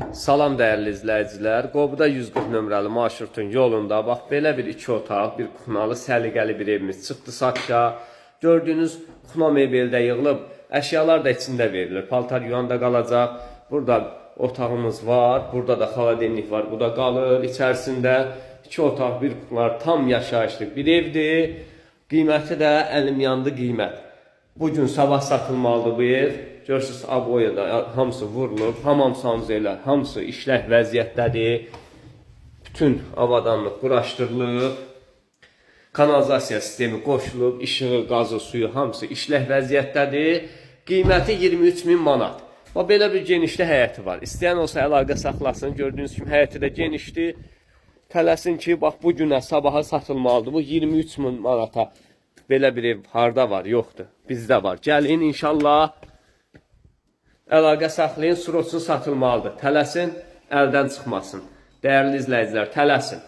Salam dəyərli izləyicilər. Qobuda 140 nömrəli marşrutun yolunda bax belə bir iki otaq, bir kuxnalı, səliqəli bir evimiz çıxdı satışa. Gördüyünüz kuxna mebeli də yığılıb, əşyalar da içində verilir. Paltar yuyan da qalacaq. Burada otağımız var, burada da xaladenlik var. Bu da qalır içərisində. İki otaq, bir kuxnalar tam yaşayışlı bir evdir. Qiyməti də əlim yandı qiymət. Bu gün sabah satılmalıdır bu ev. Görürsüz, aboya da hamısı vurulub, hamam sanzelər hamısı işlək vəziyyətdədir. Bütün avadanlıq quraşdırılıb. Kanalizasiya sistemi qoşulub, işığı, qazı, suyu hamısı işlək vəziyyətdədir. Qiyməti 23 min manat. Bax belə bir genişli həyəti var. İstəyən olsa əlaqə saxlasın. Gördüyünüz kimi həyəti də genişdir. Tələsin ki, bax bu günə sabaha satılmalıdır. Bu 23 min manata belə bir ev harda var? Yoxdur. Bizdə var. Gəlin inşallah əlaqə saxlayın, sroçun satılmalıdır. Tələsin, əldən çıxmasın. Dəyərli izləyicilər, tələsin.